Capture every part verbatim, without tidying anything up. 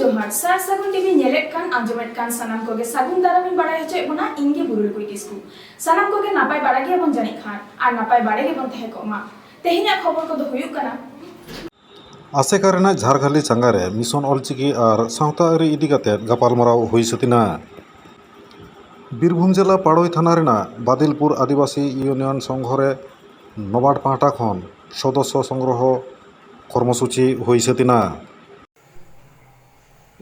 ᱡᱚᱦᱟᱨ, ᱥᱟᱨ ᱥᱟᱹᱜᱩᱱ ᱴᱤᱵᱷᱤ ᱧᱮᱞᱮᱫ ᱠᱟᱱ, ᱟᱸᱡᱚᱢᱮᱫ ᱠᱟᱱ ᱥᱟᱱᱟᱢ ᱠᱚᱜᱮ ᱥᱟᱹᱜᱩᱱ ᱫᱟᱨᱟᱢ ᱤᱧ ᱵᱟᱲᱟᱭ ᱦᱚᱪᱚᱭᱮᱫ ᱵᱚᱱᱟ᱾ ᱤᱧ ᱜᱮ ᱵᱩᱨᱩᱞᱠᱩᱭ ᱠᱤᱥᱠᱩ᱾ ᱥᱟᱱᱟᱢ ᱠᱚᱜᱮ ᱱᱟᱯᱟᱭ ᱵᱟᱲᱟ ᱜᱮᱭᱟᱵᱚᱱ ᱡᱟᱹᱱᱤᱡ ᱠᱷᱟᱱ, ᱟᱨ ᱱᱟᱯᱟᱭ ᱵᱟᱲᱟ ᱜᱮᱵᱚᱱ ᱛᱟᱦᱮᱸ ᱠᱚᱜ ᱢᱟ᱾ ᱛᱮᱦᱮᱧᱟᱜ ᱠᱷᱚᱵᱚᱨ ᱠᱚᱫᱚ ᱦᱩᱭᱩᱜ ᱠᱟᱱᱟ᱾ ᱟᱥᱮᱠᱟ ᱨᱮᱱᱟᱜ ᱡᱷᱟᱨᱠᱷᱟᱹᱞᱤ ᱪᱟᱸᱜᱟ ᱨᱮ ᱢᱤᱥᱚᱱ ᱚᱞᱪᱤᱠᱤ ᱟᱨ ᱥᱟᱶᱛᱟ ᱟᱹᱨᱤ ᱤᱫᱤ ᱠᱟᱛᱮ ᱜᱟᱯᱟᱞᱢᱟᱨᱟᱣ ᱦᱩᱭ ᱥᱟᱹᱛ ᱮᱱᱟ᱾ ᱵᱤᱨᱵᱷᱩᱢ ᱡᱮᱞᱟ ᱯᱟᱲᱳᱭ ᱛᱷᱟᱱᱟ ᱨᱮᱱᱟᱜ ᱵᱟᱫᱤᱞᱯᱩᱨ ᱟᱹᱫᱤᱵᱟᱹᱥᱤ ᱤᱭᱩᱱᱤᱭᱚᱱ ᱥᱚᱝᱜᱷᱚ ᱨᱮ ᱱᱚᱵᱟᱨᱰ ᱯᱟᱦᱴᱟ ᱠᱷᱚᱱ ᱥᱚᱫᱚᱥᱥᱚ ᱥᱚᱝᱜᱨᱚᱦᱚ ᱠᱚᱨᱢᱚᱥᱩᱪᱤ ᱦᱩᱭ ᱥᱟᱹᱛ ᱮᱱᱟ᱾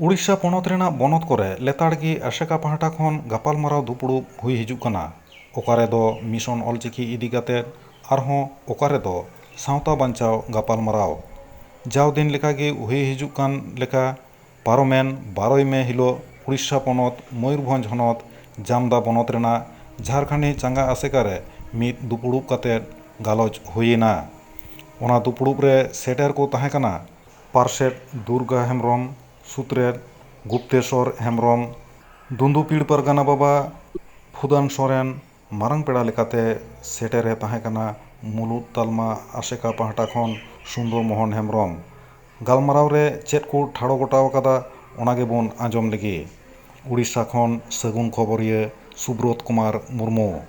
ᱩᱲᱤᱥᱥᱟ ᱯᱚᱱᱚᱛ ᱨᱮᱱᱟᱜ ᱵᱚᱱᱚᱛ ᱠᱚᱨᱮ ᱞᱮᱛᱟᱲ ᱜᱮ ᱟᱥᱮᱠᱟ ᱯᱟᱦᱴᱟ ᱠᱷᱚᱱ ᱜᱟᱯᱟᱞᱢᱟᱨᱟᱣ ᱫᱩᱯᱲᱩᱵ ᱦᱩᱭ ᱦᱤᱡᱩᱜ ᱠᱟᱱᱟ᱾ ᱚᱠᱟ ᱨᱮᱫᱚ ᱢᱤᱥᱚᱱ ᱚᱞᱪᱤᱠᱤ ᱤᱫᱤ ᱠᱟᱛᱮ, ᱟᱨᱦᱚᱸ ᱚᱠᱟ ᱨᱮᱫᱚ ᱥᱟᱶᱛᱟ ᱵᱟᱧᱪᱟᱣ ᱜᱟᱯᱟᱞᱢᱟᱨᱟᱣ᱾ ᱡᱟᱣ ᱫᱤᱱ ᱞᱮᱠᱟᱜᱮ ᱦᱩᱭ ᱦᱤᱡᱩᱜ ᱠᱟᱱ ᱞᱮᱠᱟ, ᱯᱟᱨᱚᱢᱮᱱ ᱵᱟᱨᱚᱭ ᱢᱮ ᱦᱤᱞᱳᱜ ᱩᱲᱤᱥᱥᱟ ᱯᱚᱱᱚᱛ ᱢᱚᱭᱩᱨᱵᱷᱚᱸᱡᱽ ᱦᱚᱱᱚᱛ ᱡᱟᱢᱫᱟ ᱵᱚᱱᱚᱛ ᱨᱮᱱᱟᱜ ᱡᱷᱟᱨᱠᱷᱟᱸᱰᱤ ᱪᱟᱸᱜᱟ ᱟᱥᱮᱠᱟ ᱨᱮ ᱢᱤᱫ ᱫᱩᱯᱲᱩᱵ ᱠᱟᱛᱮ ᱜᱟᱞᱚᱪ ᱦᱩᱭᱮᱱᱟ᱾ ᱚᱱᱟ ᱫᱩᱯᱲᱩᱵ ᱨᱮ ᱥᱮᱴᱮᱨ ᱠᱚ ᱛᱟᱦᱮᱸ ᱠᱟᱱᱟ ᱯᱟᱨᱥᱮᱛ ᱫᱩᱨᱜᱟ ᱦᱮᱢᱵᱽᱨᱚᱢ, ᱥᱩᱛᱨᱮᱛ ᱜᱩᱯᱛᱮᱥᱚᱨ ᱦᱮᱢᱵᱽᱨᱚᱢ, ᱫᱩᱸᱫᱩᱯᱤᱲ ᱯᱟᱨᱜᱟᱱᱟ ᱵᱟᱵᱟ ᱯᱷᱩᱫᱟᱱ ᱥᱚᱨᱮᱱ, ᱢᱟᱨᱟᱝ ᱯᱮᱲᱟ ᱞᱮᱠᱟᱛᱮ ᱥᱮᱴᱮᱨᱮ ᱛᱟᱦᱮᱸ ᱠᱟᱱᱟ ᱢᱩᱞᱩᱫ ᱛᱟᱞᱢᱟ ᱟᱥᱮᱠᱟ ᱯᱟᱦᱴᱟ ᱠᱷᱚᱱ ᱥᱩᱱᱫᱚᱨ ᱢᱳᱦᱚᱱ ᱦᱮᱢᱵᱽᱨᱚᱢ᱾ ᱜᱟᱞᱢᱟᱨᱟᱣ ᱨᱮ ᱪᱮᱫ ᱠᱚ ᱴᱷᱟᱲᱚ ᱜᱚᱴᱟᱣ ᱟᱠᱟᱫᱟ, ᱚᱱᱟ ᱜᱮᱵᱚᱱ ᱟᱸᱡᱚᱢ ᱞᱮᱜᱮ᱾ ᱩᱲᱤᱥᱥᱟ ᱠᱷᱚᱱ ᱥᱟᱹᱜᱩᱱ ᱠᱷᱚᱵᱚᱨᱤᱭᱟᱹ ᱥᱩᱵᱨᱚᱛ ᱠᱩᱢᱟᱨ ᱢᱩᱨᱢᱩ᱾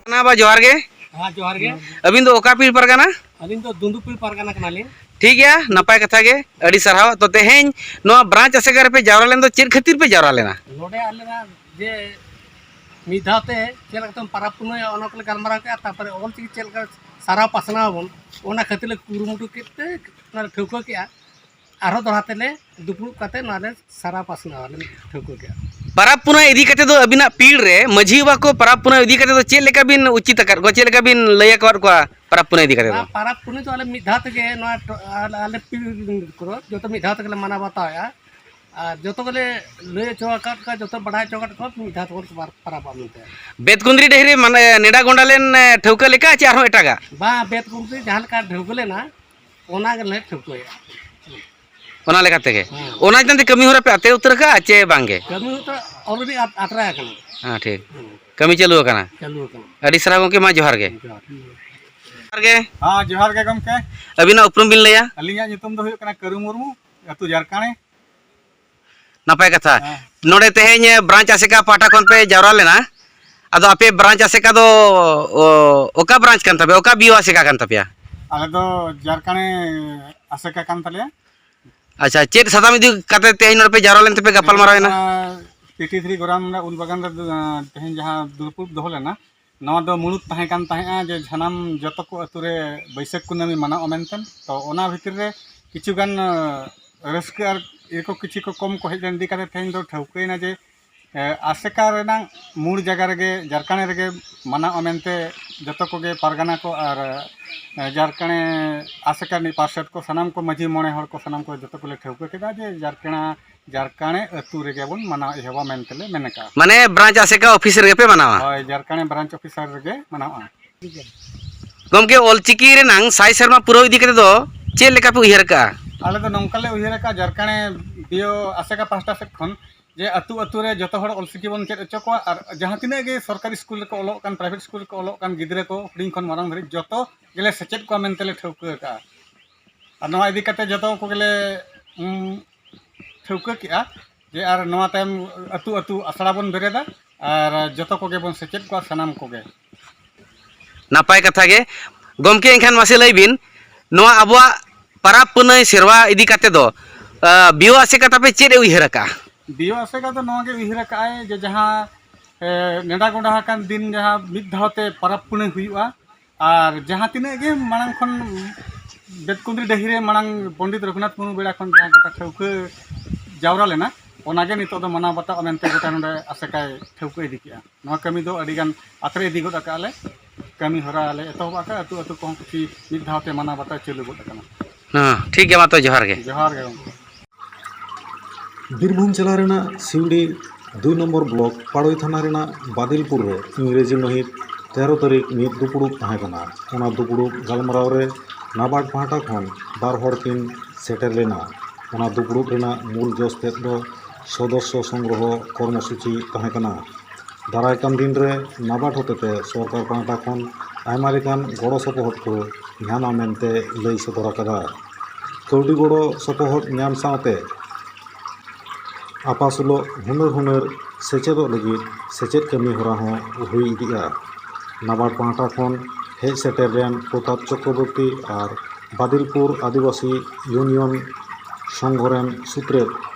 ᱠᱟᱱᱟ ᱵᱟ, ᱡᱚᱦᱟᱨ ᱜᱮ᱾ ᱦᱮᱸ, ᱡᱚᱦᱟᱨ ᱜᱮ᱾ ᱟᱹᱵᱤᱱ ᱫᱚ ᱚᱠᱟ ᱯᱤᱲ ᱯᱟᱨᱜᱟᱱᱟ? ᱟᱹᱞᱤᱧ ᱫᱚ ᱫᱩᱸᱫᱩᱯᱤᱲ ᱯᱟᱨᱜᱟᱱᱟ ᱠᱟᱱᱟᱞᱤᱧ᱾ ᱴᱷᱤᱠ ᱜᱮᱭᱟ, ᱱᱟᱯᱟᱭ ᱠᱟᱛᱷᱟ ᱜᱮ, ᱟᱹᱰᱤ ᱥᱟᱨᱦᱟᱣ᱾ ᱛᱚ, ᱛᱮᱦᱮᱧ ᱱᱚᱣᱟ ᱵᱨᱟᱧᱪ ᱟᱥᱮᱠᱟ ᱨᱮᱯᱮ ᱡᱟᱣᱨᱟ ᱞᱮᱱ ᱫᱚ ᱪᱮᱫ ᱠᱷᱟᱹᱛᱤᱨ ᱯᱮ ᱡᱟᱣᱨᱟ ᱞᱮᱱᱟ? ᱱᱚᱰᱮ ᱟᱞᱮ ᱡᱮ ᱢᱤᱫ ᱫᱷᱟᱣ ᱛᱮ ᱪᱮᱫ ᱞᱮᱠᱟᱛᱮᱢ ᱯᱟᱨᱟᱵᱽ ᱯᱩᱱᱟᱹᱭᱟ, ᱚᱱᱟ ᱠᱚᱞᱮ ᱜᱟᱞᱢᱟᱨᱟᱣ ᱠᱮᱜᱼᱟ᱾ ᱛᱟᱨᱯᱚᱨᱮ ᱚᱞᱪᱤᱠᱤ ᱪᱮᱫ ᱞᱮᱠᱟ ᱥᱟᱨᱟᱣ ᱯᱟᱥᱱᱟᱣ ᱟᱵᱚᱱ, ᱚᱱᱟ ᱠᱷᱟᱹᱛᱤᱨ ᱞᱮ ᱠᱩᱨᱩᱢᱩᱴᱩ ᱠᱮᱫ ᱛᱮ ᱚᱱᱟ ᱞᱮ ᱴᱷᱟᱹᱣᱠᱟᱹ ᱠᱮᱜᱼᱟ᱾ ᱟᱨᱦᱚᱸ ᱫᱚᱦᱲᱟ ᱛᱮᱞᱮ ᱫᱩᱯᱲᱩᱵ ᱠᱟᱛᱮ ᱱᱚᱣᱟ ᱞᱮ ᱥᱟᱨᱟᱣ ᱯᱟᱥᱱᱟᱣ ᱞᱮ ᱴᱷᱟᱹᱣᱠᱟᱹ ᱠᱮᱜᱼᱟ᱾ ᱯᱟᱨᱟᱵᱽ ᱯᱩᱱᱟᱹᱭ ᱤᱫᱤ ᱠᱟᱛᱮ ᱫᱚ ᱟᱹᱵᱤᱱᱟᱜ ᱯᱤᱲ ᱨᱮ ᱢᱟᱹᱡᱷᱤ ᱵᱟᱵᱟ ᱠᱚ ᱯᱟᱨᱟᱵᱽ ᱯᱩᱱᱟᱹᱭ ᱤᱫᱤ ᱠᱟᱛᱮ ᱫᱚ ᱪᱮᱫ ᱞᱮᱠᱟ ᱵᱤᱱ ᱩᱪᱤᱛ ᱟᱠᱟᱫ ᱠᱚᱣᱟ, ᱪᱮᱫ ᱞᱮᱠᱟ ᱵᱤᱱ ᱞᱟᱹᱭ ᱟᱠᱟᱫ ᱠᱚᱣᱟ ᱯᱟᱨᱟᱵᱽ ᱯᱩᱱᱟᱹᱭ ᱤᱫᱤ ᱠᱟᱛᱮ ᱫᱚ? ᱱᱚᱣᱟ ᱯᱟᱨᱟᱵᱽ ᱯᱩᱱᱟᱹᱭ ᱫᱚ ᱟᱞᱮ ᱢᱤᱫ ᱫᱷᱟᱣ ᱛᱮᱜᱮ, ᱱᱚᱣᱟ ᱴᱚ-, ᱟᱞᱮ, ᱟᱞᱮ ᱯᱤᱲ ᱠᱚᱫᱚ ᱡᱚᱛᱚ ᱢᱤᱫ ᱫᱷᱟᱣ ᱛᱮᱜᱮ ᱞᱮ ᱢᱟᱱᱟᱣ ᱵᱟᱛᱟᱣᱮᱜᱼᱟ᱾ ᱟᱨ ᱡᱚᱛᱚ ᱜᱮᱞᱮ ᱞᱟᱹᱭ ᱦᱚᱪᱚ ᱟᱠᱟᱫ ᱠᱚᱣᱟ, ᱡᱚᱛᱚ ᱵᱟᱲᱟᱭ ᱦᱚᱪᱚ ᱟᱠᱟᱫ ᱠᱚᱣᱟ, ᱢᱤᱫ ᱫᱷᱟᱣ ᱛᱮᱵᱚᱱ ᱯᱟᱨ-, ᱯᱟᱨᱟᱵᱚᱜᱼᱟ ᱢᱮᱱᱛᱮ᱾ ᱵᱮᱛᱠᱩᱸᱫᱽᱨᱤ ᱰᱟᱹᱦᱤ ᱨᱮ ᱢᱟᱱᱮ ᱱᱮᱰᱟ ᱜᱚᱸᱰᱟ ᱞᱮᱱ, ᱮ, ᱴᱷᱟᱹᱣᱠᱟᱹ ᱞᱮᱠᱟ ᱪᱮ ᱟᱨᱦᱚᱸ ᱮᱴᱟᱜᱟᱜ? ᱵᱟᱝ, ᱵᱮᱛᱠᱩᱸᱫᱽᱨᱤ ᱡᱟᱦᱟᱸ ᱞᱮᱠᱟ ᱴᱷᱟᱹᱣᱠᱟᱹ ᱞᱮᱱᱟ, ᱚᱱᱟ ᱜᱮᱞᱮ ᱴᱷᱟᱹᱣᱠᱟᱹᱭᱟ᱾ ᱚᱱᱟ ᱞᱮᱠᱟ ᱛᱮᱜᱮ? ᱦᱮᱸ᱾ ᱚᱱᱟ ᱪᱮᱛᱟᱱ ᱛᱮ ᱠᱟᱹᱢᱤ ᱦᱚᱨᱟ ᱯᱮ ᱟᱛᱮ ᱩᱛᱟᱹᱨ ᱟᱠᱟᱫᱼᱟ ᱪᱮ ᱵᱟᱝ ᱜᱮ? ᱠᱟᱹᱢᱤ ᱦᱚᱨᱟ ᱟᱞᱨᱮᱰᱤ ᱟᱛ-, ᱟᱛᱨᱟ ᱟᱠᱟᱱᱟ᱾ ᱦᱮᱸ, ᱴᱷᱤᱠ᱾ ᱦᱮᱸ᱾ ᱠᱟᱹᱢᱤ ᱪᱟᱹᱞᱩ ᱟᱠᱟᱱᱟ? ᱪᱟᱹᱞᱩ ᱟᱠᱟᱱᱟ᱾ ᱟᱹᱰᱤ ᱥᱟᱨᱦᱟᱣ ᱜᱚᱢᱠᱮ, ᱢᱟ ᱡᱚᱦᱟᱨ ᱜᱮ᱾ ᱡᱚᱦᱟᱨ᱾ ᱡᱚᱦᱟᱨ ᱜᱮ᱾ ᱦᱮᱸ, ᱡᱚᱦᱟᱨ ᱜᱮ ᱜᱚᱢᱠᱮ᱾ ᱟᱹᱵᱤᱱᱟᱜ ᱩᱯᱨᱩᱢ ᱵᱤᱱ ᱞᱟᱹᱭᱟ? ᱟᱹᱞᱤᱧᱟᱜ ᱧᱩᱛᱩᱢ ᱫᱚ ᱦᱩᱭᱩᱜ ᱠᱟᱱᱟ ᱠᱟᱹᱨᱩ ᱢᱩᱨᱢᱩ, ᱟᱹᱛᱩ ᱡᱟᱨᱠᱟᱬᱮ᱾ ᱱᱟᱯᱟᱭ ᱠᱟᱛᱷᱟ᱾ ᱦᱮᱸ᱾ ᱱᱚᱰᱮ ᱛᱮᱦᱮᱧ branch ᱟᱥᱮᱠᱟ ᱯᱟᱦᱴᱟ ᱠᱷᱚᱱ ᱯᱮ ᱡᱟᱣᱨᱟ ᱞᱮᱱᱟ, ᱟᱫᱚ ᱟᱯᱮ branch ᱟᱥᱮᱠᱟ ᱫᱚ, ᱚ, ᱚᱠᱟ branch ᱠᱟᱱ ᱛᱟᱯᱮᱭᱟ, ᱚᱠᱟ ᱵᱤᱭᱳ ᱟᱥᱮᱠᱟ ᱠᱟᱱ ᱛᱟᱯᱮᱭᱟ? ᱟᱞᱮ ᱫᱚ ᱡᱟᱨᱠᱟᱬᱮ ᱟᱥᱮᱠᱟ ᱠᱟᱱ ᱛᱟᱞᱮᱭᱟ᱾ ᱟᱪᱪᱷᱟ, ᱪᱮᱫ ᱥᱟᱛᱟᱢ ᱤᱫᱤ ᱠᱟᱛᱮ ᱛᱮᱦᱮᱧ ᱱᱚᱰᱮ ᱯᱮ ᱡᱟᱣᱨᱟ ᱞᱮᱱ ᱛᱮᱯᱮ ᱜᱟᱯᱟᱞ ᱢᱟᱨᱟᱣ ᱮᱱᱟ? ᱛᱮᱦᱮᱧ ᱚᱱᱟ ᱯᱤ ᱴᱤ ᱛᱷᱨᱤ ᱜᱚᱨᱟᱢ ᱨᱮᱱᱟᱜ ᱩᱞ ᱵᱟᱜᱟᱱ ᱨᱮ, ᱟᱸ, ᱛᱮᱦᱮᱧ ᱡᱟᱦᱟᱸ ᱫᱩᱯᱲᱩᱵ ᱫᱚᱦᱚ ᱞᱮᱱᱟ, ᱱᱚᱣᱟ ᱫᱚ ᱢᱩᱲᱩᱫ ᱛᱟᱦᱮᱸ ᱠᱟᱱ ᱛᱟᱦᱮᱸᱜᱼᱟ ᱡᱮ ᱥᱟᱱᱟᱢ ᱡᱚᱛᱚ ᱠᱚ ᱟᱹᱛᱩ ᱨᱮ ᱵᱟᱹᱭᱥᱟᱹᱠᱷ ᱠᱩᱱᱟᱹᱢᱤ ᱢᱟᱱᱟᱣ ᱢᱮᱱᱛᱮ᱾ ᱛᱚ, ᱚᱱᱟ ᱵᱷᱤᱛᱤᱨ ᱨᱮ ᱠᱤᱪᱷᱩ ᱜᱟᱱ, ᱟᱸ, ᱨᱟᱹᱥᱠᱟᱹ ᱟᱨ ᱤᱭᱟᱹ ᱠᱚ ᱠᱤᱪᱷᱩ ᱠᱚ ᱠᱚᱢ ᱠᱚ ᱦᱮᱡ ᱞᱮᱱ ᱤᱫᱤ ᱠᱟᱛᱮ ᱛᱮᱦᱮᱧ ᱫᱚ ᱴᱷᱟᱹᱣᱠᱟᱹᱭᱮᱱᱟ ᱡᱮ ᱮ, ᱟᱥᱮᱠᱟ ᱨᱮᱱᱟᱜ ᱢᱩᱲ ᱡᱟᱭᱜᱟ ᱨᱮᱜᱮ, ᱡᱟᱨᱠᱟᱬᱮ ᱨᱮᱜᱮ ᱢᱟᱱᱟᱣᱜᱼᱟ ᱢᱮᱱᱛᱮ ᱡᱚᱛᱚ ᱠᱚᱜᱮ ᱯᱟᱨᱜᱟᱱᱟ ᱠᱚ ᱟᱨ, ᱮ, ᱡᱟᱨᱠᱟᱬᱮ ᱟᱥᱮᱠᱟ ᱨᱤᱱᱤᱡ ᱯᱟᱨᱥᱮᱛ ᱠᱚ, ᱥᱟᱱᱟᱢ ᱠᱚ ᱢᱟᱹᱡᱷᱤ ᱢᱚᱬᱮ ᱦᱚᱲ ᱠᱚ, ᱥᱟᱱᱟᱢ ᱠᱚ ᱡᱚᱛᱚ ᱠᱚᱞᱮ ᱴᱷᱟᱹᱣᱠᱟᱹ ᱠᱮᱫᱟ ᱡᱮ ᱡᱟᱨᱠᱟᱬᱟ, ᱡᱟᱨᱠᱟᱬᱮ ᱟᱹᱛᱩ ᱨᱮᱜᱮ ᱵᱚᱱ ᱢᱟᱱᱟᱣ ᱮᱦᱚᱵᱟ ᱢᱮᱱᱛᱮ ᱞᱮ ᱢᱮᱱ ᱟᱠᱟᱫᱼᱟ᱾ ᱢᱟᱱᱮ branch ᱟᱥᱮᱠᱟ office ᱨᱮᱜᱮ ᱯᱮ ᱢᱟᱱᱟᱣᱟ? ᱦᱳᱭ, ᱡᱟᱨᱠᱟᱬᱮ branch office ᱨᱮᱜᱮ ᱢᱟᱱᱟᱣᱜᱼᱟ᱾ ᱜᱚᱢᱠᱮ, ᱚᱞᱪᱤᱠᱤ ᱨᱮᱱᱟᱝ ᱥᱟᱭ ᱥᱮᱨᱢᱟ ᱯᱩᱨᱟᱹᱣ ᱤᱫᱤ ᱠᱟᱛᱮ ᱫᱚ ᱪᱮᱫ ᱞᱮᱠᱟ ᱯᱮ ᱩᱭᱦᱟᱹᱨ ᱟᱠᱟᱜᱼᱟ? ᱟᱞᱮ ᱫᱚ ᱱᱚᱝᱠᱟ ᱞᱮ ᱩᱭᱦᱟᱹᱨ ᱟᱠᱟᱫᱼᱟ, ᱡᱟᱨᱠᱟᱬᱮ ᱵᱤᱭᱳ ᱟᱥᱮᱠᱟ ᱯᱟᱦᱴᱟ ᱥᱮᱫ ᱠᱷᱚᱱ ᱡᱮ ᱟᱹᱛᱩ ᱟᱹᱛᱩ ᱨᱮ ᱡᱚᱛᱚ ᱦᱚᱲ ᱚᱞᱪᱤᱠᱤ ᱵᱚᱱ ᱪᱮᱫ ᱦᱚᱪᱚ ᱠᱚᱣᱟ ᱟᱨ ᱡᱟᱦᱟᱸ ᱛᱤᱱᱟᱹᱜ ᱜᱮ ᱥᱚᱨᱠᱟᱨᱤ ᱥᱠᱩᱞ ᱨᱮᱠᱚ ᱚᱞᱚᱜ ᱠᱟᱱ, private ᱥᱠᱩᱞ ᱨᱮᱠᱚ ᱚᱞᱚᱜ ᱠᱟᱱ ᱜᱤᱫᱽᱨᱟᱹ ᱠᱚ ᱦᱩᱰᱤᱧ ᱠᱷᱚᱱ ᱢᱟᱨᱟᱝ ᱫᱷᱟᱹᱨᱤᱡ ᱡᱚᱛᱚ ᱜᱮᱞᱮ ᱥᱮᱪᱮᱫ ᱠᱚᱣᱟ ᱢᱮᱱᱛᱮ ᱞᱮ ᱴᱷᱟᱹᱣᱠᱟᱹ ᱟᱠᱟᱫᱼᱟ᱾ ᱟᱨ ᱱᱚᱣᱟ ᱤᱫᱤ ᱠᱟᱛᱮ ᱡᱚᱛᱚ ᱠᱚᱜᱮᱞᱮ, ᱩᱢ, ᱴᱷᱟᱹᱣᱠᱟᱹ ᱠᱮᱜᱼᱟ ᱡᱮ ᱟᱨ ᱱᱚᱣᱟ ᱛᱟᱭᱚᱢ ᱟᱹᱛᱩ ᱟᱹᱛᱩ ᱟᱥᱲᱟ ᱵᱚᱱ ᱵᱮᱨᱮᱫᱟ ᱟᱨ ᱡᱚᱛᱚ ᱠᱚᱜᱮ ᱵᱚᱱ ᱥᱮᱪᱮᱫ ᱠᱚᱣᱟ ᱥᱟᱱᱟᱢ ᱠᱚᱜᱮ᱾ ᱱᱟᱯᱟᱭ ᱠᱟᱛᱷᱟ ᱜᱮ᱾ ᱜᱚᱢᱠᱮ, ᱮᱱᱠᱷᱟᱱ ᱢᱟᱥᱮ ᱞᱟᱹᱭ ᱵᱤᱱ, ᱱᱚᱣᱟ ᱟᱵᱚᱣᱟᱜ ᱯᱟᱨᱟᱵᱽ ᱯᱩᱱᱟᱹᱭ ᱥᱮᱨᱣᱟ ᱤᱫᱤ ᱠᱟᱛᱮ ᱫᱚ, ᱟ, ᱵᱤᱭᱳ ᱟᱥᱮᱠᱟ ᱛᱟᱯᱮ ᱪᱮᱫ ᱮ ᱩᱭᱦᱟᱹᱨ ᱟᱠᱟᱜᱼᱟ? ᱵᱤᱭᱳ ᱟᱥᱮᱠᱟ ᱫᱚ ᱱᱚᱣᱟ ᱜᱮ ᱩᱭᱦᱟᱹᱨ ᱟᱠᱟᱜᱼᱟᱭ ᱡᱮ ᱡᱟᱦᱟᱸ, ᱮ, ᱱᱮᱰᱟ ᱜᱚᱸᱰᱟ ᱟᱠᱟᱱ ᱫᱤᱱ ᱡᱟᱦᱟᱸ ᱢᱤᱫ ᱫᱷᱟᱣ ᱛᱮ ᱯᱟᱨᱟᱵᱽ ᱯᱩᱱᱟᱹᱭ ᱦᱩᱭᱩᱜᱼᱟ, ᱟᱨ ᱡᱟᱦᱟᱸ ᱛᱤᱱᱟᱹᱜ ᱜᱮ ᱢᱟᱲᱟᱝ ᱠᱷᱚᱱ ᱵᱮᱛᱠᱩᱸᱫᱽᱨᱤ ᱰᱟᱹᱦᱤ ᱨᱮ ᱢᱟᱲᱟᱝ ᱯᱚᱱᱰᱤᱛ ᱨᱚᱜᱷᱩᱱᱟᱛᱷ ᱢᱩᱨᱢᱩ ᱵᱮᱲᱟ ᱠᱷᱚᱱ ᱡᱟᱦᱟᱸ ᱜᱚᱴᱟ ᱴᱷᱟᱹᱣᱠᱟᱹ ᱡᱟᱣᱨᱟ ᱞᱮᱱᱟ, ᱚᱱᱟᱜᱮ ᱱᱤᱛᱚᱜ ᱫᱚ ᱢᱟᱱᱟᱣ ᱵᱟᱛᱟᱣ ᱢᱮᱱᱛᱮ ᱜᱚᱴᱟ ᱱᱚᱰᱮ ᱟᱥᱮᱠᱟᱭ ᱴᱷᱟᱹᱣᱠᱟᱹ ᱤᱫᱤ ᱠᱮᱜᱼᱟ᱾ ᱱᱚᱣᱟ ᱠᱟᱹᱢᱤ ᱫᱚ ᱟᱹᱰᱤᱜᱟᱱ ᱟᱛᱨᱮ ᱤᱫᱤ ᱜᱚᱫ ᱟᱠᱟᱫᱼᱟ ᱞᱮ᱾ ᱠᱟᱹᱢᱤ ᱦᱚᱨᱟ ᱞᱮ ᱮᱛᱚᱦᱚᱵ ᱟᱠᱟᱫᱼᱟ᱾ ᱟᱹᱛᱩ ᱟᱹᱛᱩ ᱠᱚᱦᱚᱸ ᱠᱤᱪᱷᱤ ᱢᱤᱫ ᱫᱷᱟᱣ ᱛᱮ ᱢᱟᱱᱟᱣ ᱵᱟᱛᱟᱣ ᱪᱟᱹᱞᱩ ᱜᱚᱫ ᱟᱠᱟᱱᱟ᱾ ᱦᱮᱸ, ᱴᱷᱤᱠ ᱜᱮᱭᱟ, ᱢᱟ ᱛᱚ, ᱡᱚᱦᱟᱨ ᱜᱮ᱾ ᱡᱚᱦᱟᱨ ᱜᱮ ᱜᱚᱢᱠᱮ᱾ ᱵᱤᱨᱵᱷᱩᱢ ᱡᱮᱞᱟ ᱨᱮᱱᱟᱜ ᱥᱤᱣᱲᱤ ᱫᱩᱭ ᱱᱚᱢᱵᱚᱨ ᱵᱞᱚᱠ ᱯᱟᱲᱳᱭ ᱛᱷᱟᱱᱟ ᱨᱮᱱᱟᱜ ᱵᱟᱫᱤᱞᱯᱩᱨ ᱨᱮ ᱤᱝᱨᱮᱡᱤ ᱢᱟᱹᱦᱤᱛ ᱛᱮᱨᱚ ᱛᱟᱹᱨᱤᱠᱷ ᱢᱤᱫ ᱫᱩᱯᱲᱩᱵ ᱛᱟᱦᱮᱸ ᱠᱟᱱᱟ᱾ ᱚᱱᱟ ᱫᱩᱯᱲᱩᱵ ᱜᱟᱞᱢᱟᱨᱟᱣ ᱨᱮ ᱱᱟᱵᱟᱨᱰ ᱯᱟᱦᱴᱟ ᱠᱷᱚᱱ ᱵᱟᱨ ᱦᱚᱲ ᱠᱤᱱ ᱥᱮᱴᱮᱨ ᱞᱮᱱᱟ᱾ ᱚᱱᱟ ᱫᱩᱯᱲᱩᱵ ᱨᱮᱱᱟᱜ ᱢᱩᱞ ᱡᱚᱥ ᱛᱮᱫ ᱫᱚ ᱥᱚᱫᱚᱥᱥᱚ ᱥᱚᱝᱜᱨᱚᱦᱚ ᱠᱚᱨᱢᱚᱥᱩᱪᱤ ᱛᱟᱦᱮᱸ ᱠᱟᱱᱟ᱾ ᱫᱟᱨᱟᱭ ᱠᱟᱱ ᱫᱤᱱ ᱨᱮ ᱱᱟᱵᱟᱨᱰ ᱦᱚᱛᱮᱛᱮ ᱥᱚᱨᱠᱟᱨ ᱯᱟᱦᱴᱟ ᱠᱷᱚᱱ ᱟᱭᱢᱟ ᱞᱮᱠᱟᱱ ᱜᱚᱲᱚ ᱥᱚᱯᱚᱦᱚᱫ ᱠᱚ ᱧᱟᱢᱟ ᱢᱮᱱᱛᱮ ᱞᱟᱹᱭ ᱥᱚᱫᱚᱨ ᱟᱠᱟᱫᱟ᱾ ᱠᱟᱹᱣᱰᱤ ᱜᱚᱲᱚ ᱥᱚᱯᱚᱦᱚᱫ ᱧᱟᱢ ᱥᱟᱶᱛᱮ ᱟᱯᱟᱥᱩᱞᱚᱜ ᱦᱩᱱᱟᱹᱨ ᱦᱩᱱᱟᱹᱨ ᱥᱮᱪᱮᱫᱚᱜ ᱞᱟᱹᱜᱤᱫ ᱥᱮᱪᱮᱫ ᱠᱟᱹᱢᱤ ᱦᱚᱨᱟ ᱦᱚᱸ ᱦᱩᱭ ᱤᱫᱤᱜᱼᱟ᱾ ᱱᱟᱵᱟᱨᱰ ᱯᱟᱦᱴᱟ ᱠᱷᱚᱱ ᱦᱮᱡ ᱥᱮᱴᱮᱨ ᱞᱮᱱ ᱯᱨᱚᱛᱟᱯ ᱪᱚᱠᱨᱚᱵᱚᱨᱛᱤ ᱟᱨ ᱵᱟᱫᱤᱞᱯᱩᱨ ᱟᱹᱫᱤᱵᱟᱹᱥᱤ ᱤᱭᱩᱱᱤᱭᱚᱱ ᱥᱚᱝᱜᱷᱚ ᱨᱮᱱ ᱥᱩᱛᱨᱮᱫ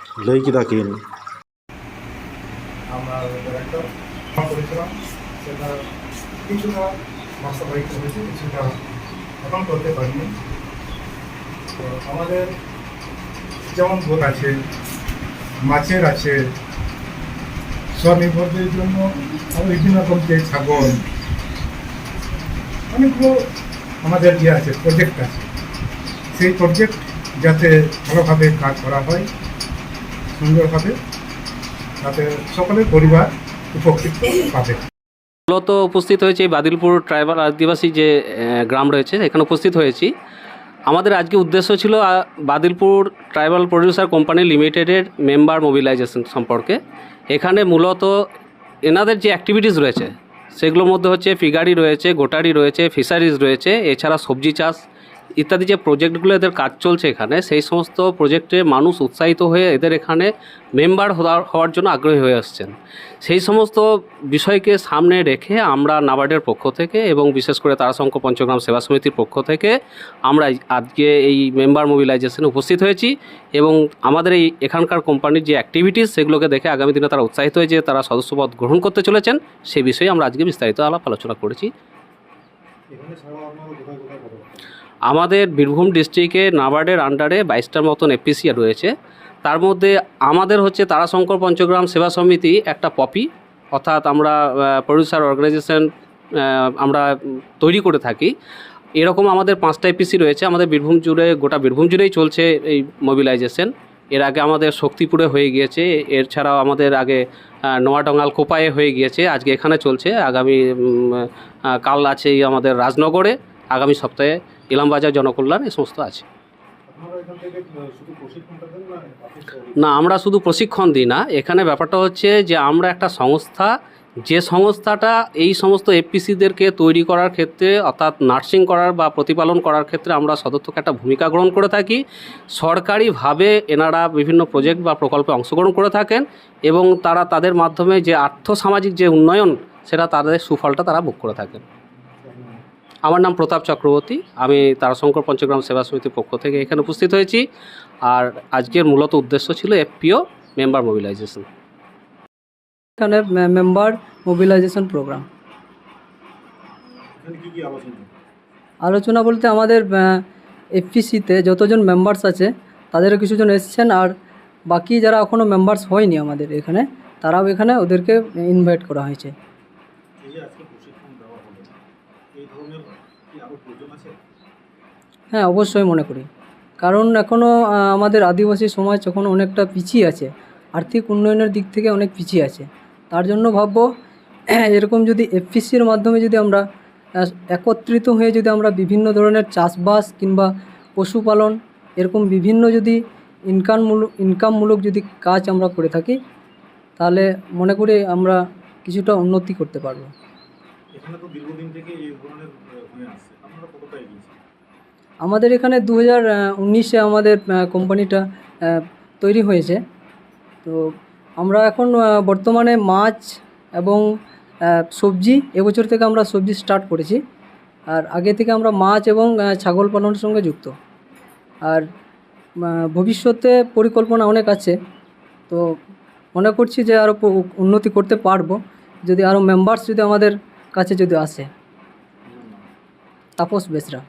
ᱞᱟᱹᱭ ᱠᱮᱫᱟ ᱠᱤᱱ, আমরা ডিরেক্টর পরিচালক সেটা কিছুটা বাস্তবায়িত হয়েছে, কিছুটা এখন করতে পারিনি। তো আমাদের যেমন বোধ আছে, মাছের আছে, স্বনির্ভরদের জন্য বিভিন্ন রকম যে ছাগল, অনেকগুলো আমাদের ইয়ে আছে, প্রজেক্ট আছে। সেই প্রজেক্ট যাতে ভালোভাবে কাজ করা হয়, সুন্দরভাবে, তাতে সকলের পরিবার উপকৃত পাবে। মূলত উপস্থিত হয়েছে এই বাদিলপুর ট্রাইবাল আদিবাসী যে আহ, গ্রাম রয়েছে, এখানে উপস্থিত হয়েছি। আমাদের আজকে উদ্দেশ্য ছিল আহ, বাদিলপুর ট্রাইবাল প্রডিউসার কোম্পানি লিমিটেডের মেম্বার মোবিলাইজেশন সম্পর্কে। এখানে মূলত এনাদের যে অ্যাক্টিভিটিস রয়েছে, সেগুলোর মধ্যে হচ্ছে পিগারি রয়েছে, গোটারি রয়েছে, ফিশারিজ রয়েছে, এছাড়া সবজি চাষ ইত্যাদি যে প্রজেক্টগুলো এদের কাজ চলছে এখানে, সেই সমস্ত প্রজেক্টে মানুষ উৎসাহিত হয়ে এদের এখানে মেম্বার হওয়ার জন্য আগ্রহী হয়ে আসছেন। সেই সমস্ত বিষয়কে সামনে রেখে আমরা নাবার্ডের পক্ষ থেকে এবং বিশেষ করে তারাশঙ্কর পঞ্চগ্রাম সেবা সমিতির পক্ষ থেকে আমরা আজকে এই মেম্বার মোবিলাইজেশনে উপস্থিত হয়েছি এবং আমাদের এই এখানকার কোম্পানির যে অ্যাক্টিভিটিস, সেগুলোকে দেখে আগামী দিনে তারা উৎসাহিত হয়ে যে তারা সদস্যপদ গ্রহণ করতে চলেছেন, সে বিষয়ে আমরা আজকে বিস্তারিত আলাপ আলোচনা করেছি। আমাদের বীরভূম ডিস্ট্রিক্টে নাবার্ডের আন্ডারে বাইশটার মতন এফপিসি রয়েছে। তার মধ্যে আমাদের হচ্ছে তারাশঙ্কর পঞ্চগ্রাম সেবা সমিতি একটা পপি, অর্থাৎ আমরা প্রডিউসার অর্গানাইজেশন আমরা তৈরি করে থাকি। এরকম আমাদের পাঁচটা এফপিসি রয়েছে। আমাদের বীরভূম জুড়ে, গোটা বীরভূম জুড়েই চলছে এই মোবিলাইজেশন। এর আগে আমাদের শক্তিপুরে হয়ে গিয়েছে, এছাড়াও আমাদের আগে নোয়াডাঙ্গাল কোপায়ে হয়ে গিয়েছে, আজকে এখানে চলছে। আগামী উম, আহ, কাল আছে এই আমাদের রাজনগরে, আগামী সপ্তাহে ইলামবাজার জনকল্যাণ, এই সমস্ত আছে। না, আমরা শুধু প্রশিক্ষণ দিই না। এখানে ব্যাপারটা হচ্ছে যে আমরা একটা সংস্থা, যে সংস্থাটা এই সমস্ত এফপিসিদেরকে তৈরি করার ক্ষেত্রে, অর্থাৎ নার্সিং করার বা প্রতিপালন করার ক্ষেত্রে আমরা সদর্থক একটা ভূমিকা গ্রহণ করে থাকি, সরকারিভাবে এনারা বিভিন্ন প্রজেক্ট বা প্রকল্পে অংশগ্রহণ করে থাকেন এবং তারা তাদের মাধ্যমে যে আর্থ সামাজিক যে উন্নয়ন, সেটা তাদের সুফলটা তারা ভোগ করে থাকেন। আমার নাম প্রতাপ চক্রবর্তী, আমি তারাশঙ্কর পঞ্চগ্রাম সেবা সমিতির পক্ষ থেকে এখানে উপস্থিত হয়েছি। আর আজকের মূলত উদ্দেশ্য ছিল এফপিও মেম্বার মোবিলাইজেশন। এখানে মেম্বার মোবিলাইজেশন প্রোগ্রাম। এখানে কি কি আলোচনা হবে? আলোচনা বলতে আমাদের এফপিসিতে যতজন মেম্বার্স আছে, তাদেরও কিছুজন এসছেন, আর বাকি যারা এখনও মেম্বার্স হয়নি আমাদের এখানে, তারাও এখানে, ওদেরকে ইনভাইট করা হয়েছে। এই যে আজকে প্রশিক্ষণ দেওয়া হলো, এই ধরনের কি আরো প্রয়োজন আছে? হ্যাঁ, অবশ্যই মনে করি, কারণ এখনও আমাদের আদিবাসী সমাজ এখনও অনেকটা পিছিয়ে আছে, আর্থিক উন্নয়নের দিক থেকে অনেক পিছিয়ে আছে। তার জন্য ভাববো এরকম যদি এফপিসির মাধ্যমে যদি আমরা আহ, একত্রিত হয়ে যদি আমরা বিভিন্ন ধরনের চাষবাস কিংবা পশুপালন, এরকম বিভিন্ন যদি ইনকামমূলক ইনকামমূলক যদি কাজ আমরা করে থাকি, তাহলে মনে করি আমরা কিছুটা উন্নতি করতে পারবো। এখানে তো দীর্ঘদিন থেকে এই ধরনের আহ, হয়ে আসছে, আপনারা কতটা এগিয়েছেন? আমাদের এখানে দু হাজার উনিশে আমাদের কোম্পানিটা তৈরি হয়েছে। তো আমরা এখন আহ, বর্তমানে মাছ এবং আহ, সবজি, এবছর থেকে আমরা সবজি স্টার্ট করেছি। আর আগে থেকে আমরা মাছ এবং আহ, ছাগল পালনের সঙ্গে যুক্ত। আর আহ, ভবিষ্যতে পরিকল্পনা অনেক আছে, তো মনে করছি যে আরও উন্নতি করতে পারবো যদি আরও মেম্বার্স যদি আমাদের কাছে যদি আসে। তাপস বেসরা।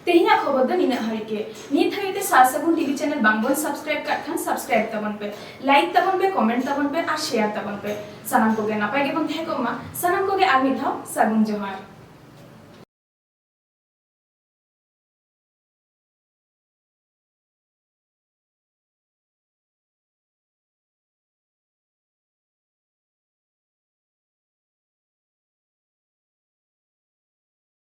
ᱛᱮᱦᱮᱧᱟᱜ ᱠᱷᱚᱵᱚᱨ ᱫᱚ ᱱᱤᱱᱟᱹᱜ ᱦᱟᱹᱨᱤᱡ ᱜᱮ᱾ ᱱᱤᱛ ᱦᱟᱹᱵᱤᱡ ᱛᱮ ᱥᱟᱨ ᱥᱟᱹᱜᱩᱱ ᱴᱤᱵᱷᱤ ᱪᱮᱱᱮᱞ ᱵᱟᱝᱵᱚᱱ ᱥᱟᱵᱥᱠᱨᱟᱭᱤᱵ ᱠᱟᱜ ᱠᱷᱟᱱ ᱥᱟᱵᱥᱠᱨᱟᱭᱤᱵ ᱛᱟᱵᱚᱱ ᱯᱮ, ᱞᱟᱭᱤᱠ ᱛᱟᱵᱚᱱ ᱯᱮ, ᱠᱚᱢᱮᱱᱴ ᱛᱟᱵᱚᱱ ᱯᱮ ᱟᱨ ᱥᱮᱭᱟᱨ ᱛᱟᱵᱚᱱ ᱯᱮ᱾ ᱥᱟᱱᱟᱢ ᱠᱚᱜᱮ ᱱᱟᱯᱟᱭ ᱜᱮᱵᱚᱱ ᱛᱟᱦᱮᱸ ᱠᱚᱜ ᱢᱟ᱾ ᱥᱟᱱᱟᱢ ᱠᱚᱜᱮ ᱟᱨ ᱢᱤᱫ ᱫᱷᱟᱣ ᱥᱟᱹᱜᱩᱱ ᱡᱚᱦᱟᱨ᱾